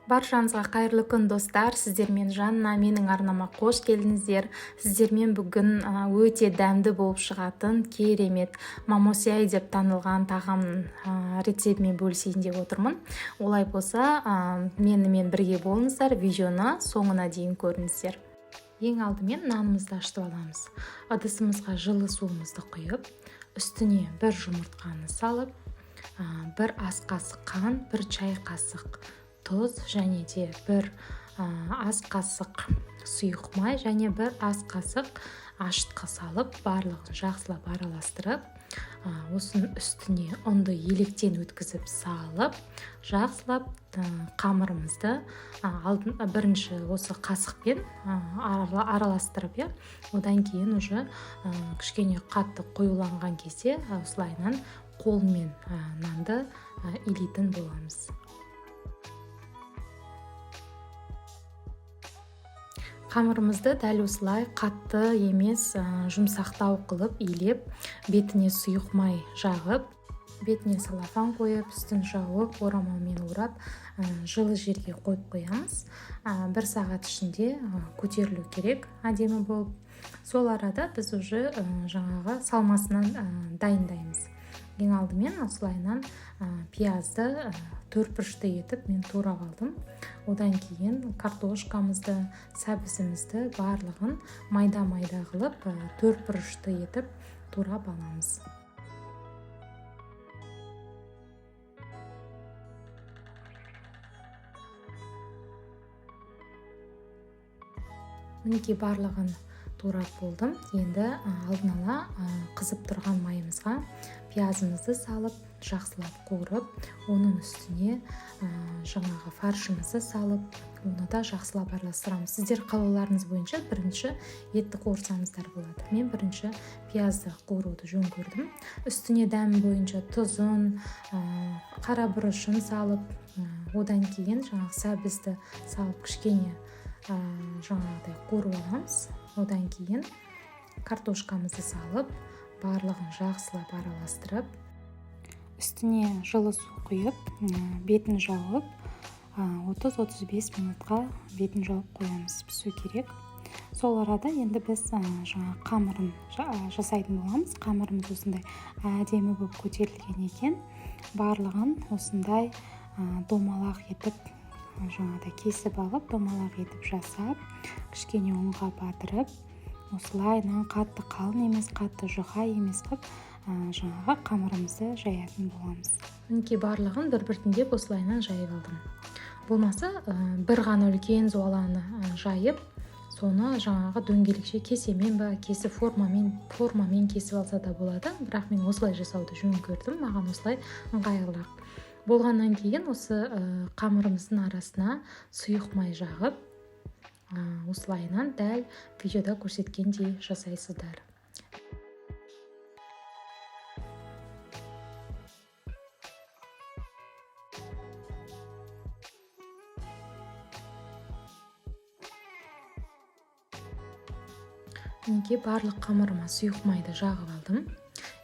Баршаңызға қайырлы күн, достар! Сіздермен Жанна. Менің арнама қош келдіңіздер. Сіздермен бүгін өте дәмді болып шығатын керемет мамосяй деп танылған тағамның рецептімен бөлісейін деп отырмын. Олай болса, менімен бірге болыңыздар, видеоны соңына дейін көріңіздер. Ең алдымен нанымызды ашытып аламыз. Ыдысымызға жылы суымызды құйып, үстіне бір жұмыртқаны салып, бір ас қасық қант, бір чай қасық тұз және де бір ас қасық сұйық май және бір ас қасық ашытқы салып, барлығын жақсылап араластырып, осының үстіне ұнды електен өткізіп салып, жақсылап қамырымызды алдын, бірінші осы қасықпен араластырып, иә, одан кейін уже кішкене қатты қоюланған кезде осылайынан қолмен нанды илейтін боламыз. Қамырымызды дәл осылай қатты емес, жұмсақтау қылып илеп, бетіне сұйық май жағып, бетіне салафан қойып, үстін жауып, орамалмен орап, жылы жерге қойып қоямыз. Бір сағат ішінде көтерілу керек әдемі болып. Сол арада біз уже жаңағы салмасынан дайындаймыз. Ең алдымен осылайынан пиязды төрт бұрышты етіп мен турап алдым. Одан кейін картошкамызды, сәбізімізді барлығын майда-майда қылып, төрт бұрышты етіп турап аламыз. Мінекей, барлығын турап болдым. Енді алдын ала қызып тұрған майымызға пиязымызды салып, жақсылап қуырып, оның үстіне жаңағы фаршымызды салып, оны да жақсылап араластырамыз. Сіздер қалауларыңыз бойынша бірінші етті қуырсаңыздар болады. Мен бірінші пиязды қуыруды жөн көрдім. Үстіне дәм бойынша тұзын, қара бұрышын салып, одан кейін жаңағы сәбізді салып, кішкене жаңағыдай қуырып аламыз. Одан кейін картошкамызды салып, барлығын жақсылап араластырып, үстіне жылы су құйып, бетін жауып, 30-35 минутқа бетін жауып қоямыз, пісу керек. Сол арада енді біз жаңа қамырын жасайтын боламыз. Қамырымыз осындай әдемі болып көтерілген екен. Барлығын осындай домалақ етіп, жаңағыдай кесіп алып, домалақ етіп жасап, кішкене ұнға батырып, осылайынан қатты қалың емес, қатты жұқа емес қылып, жаңағы қамырымызды жаятын боламыз. Мінекей, барлығын бір біртіндеп осылайынан жайып алдым. Болмаса, бір ғана үлкен зуаланы жайып, соны жаңағы дөңгелекше кесемен ба, кесіп формамен кесіп алса да болады. Бірақ мен осылай жасауды жөн көрдім, маған осылай ыңғайлырақ. Болғаннан кейін осы қамырымыздың арасына сұйық май жағып, осылайынан дәл видеода көрсеткендей жасайсыздар. Мінекей, барлық қамырыма сұйық майды жағып алдым.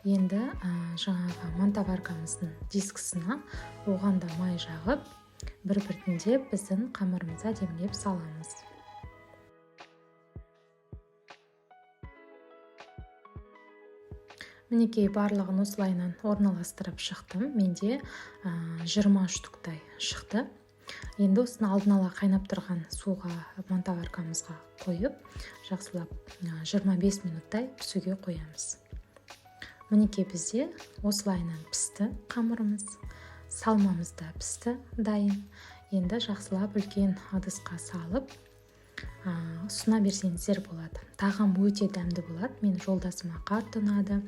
Енді жаңағы мантоваркамыздың дискісіне оған да май жағып, бір біртіндеп біздің қамырымызды әдемілеп саламыз. Мінекей, барлығын осылайынан орналастырып шықтым. Менде 20 штуктай шықты. Енді осыны алдын ала қайнап тұрған суға, мантоваркамызға қойып, жақсылап 25 минуттай пісуге қоямыз. Мінекей, бізде осылайынан пісті қамырымыз, салмамыз да пісті, дайын. Енді жақсылап үлкен ыдысқа салып, ұсына берсеңіздер болады. Тағам өте дәмді болады. Мен жолдасыма қатты ұнады.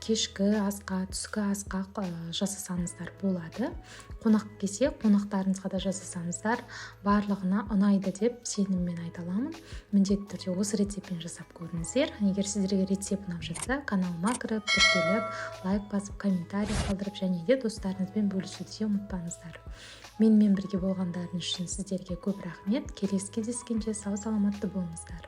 Кешкі асқа, түскі асқа жасасаңыздар болады. Қонақ келсе, қонақтарыңызға да жасасаңыздар, барлығына ұнайды деп сеніммен айта аламын. Міндетті түрде осы рецептпен жасап көріңіздер. Егер сіздерге рецепт ұнап жатса, каналыма кіріп, тіркеліп, лайк басып, комментарий қалдырып және де достарыңызбен бөлісуді де ұмытпаңыздар. Менімен бірге болғандарыңыз үшін сіздерге көп рахмет. Келесі кездескенше сау саламатты болыңыздар.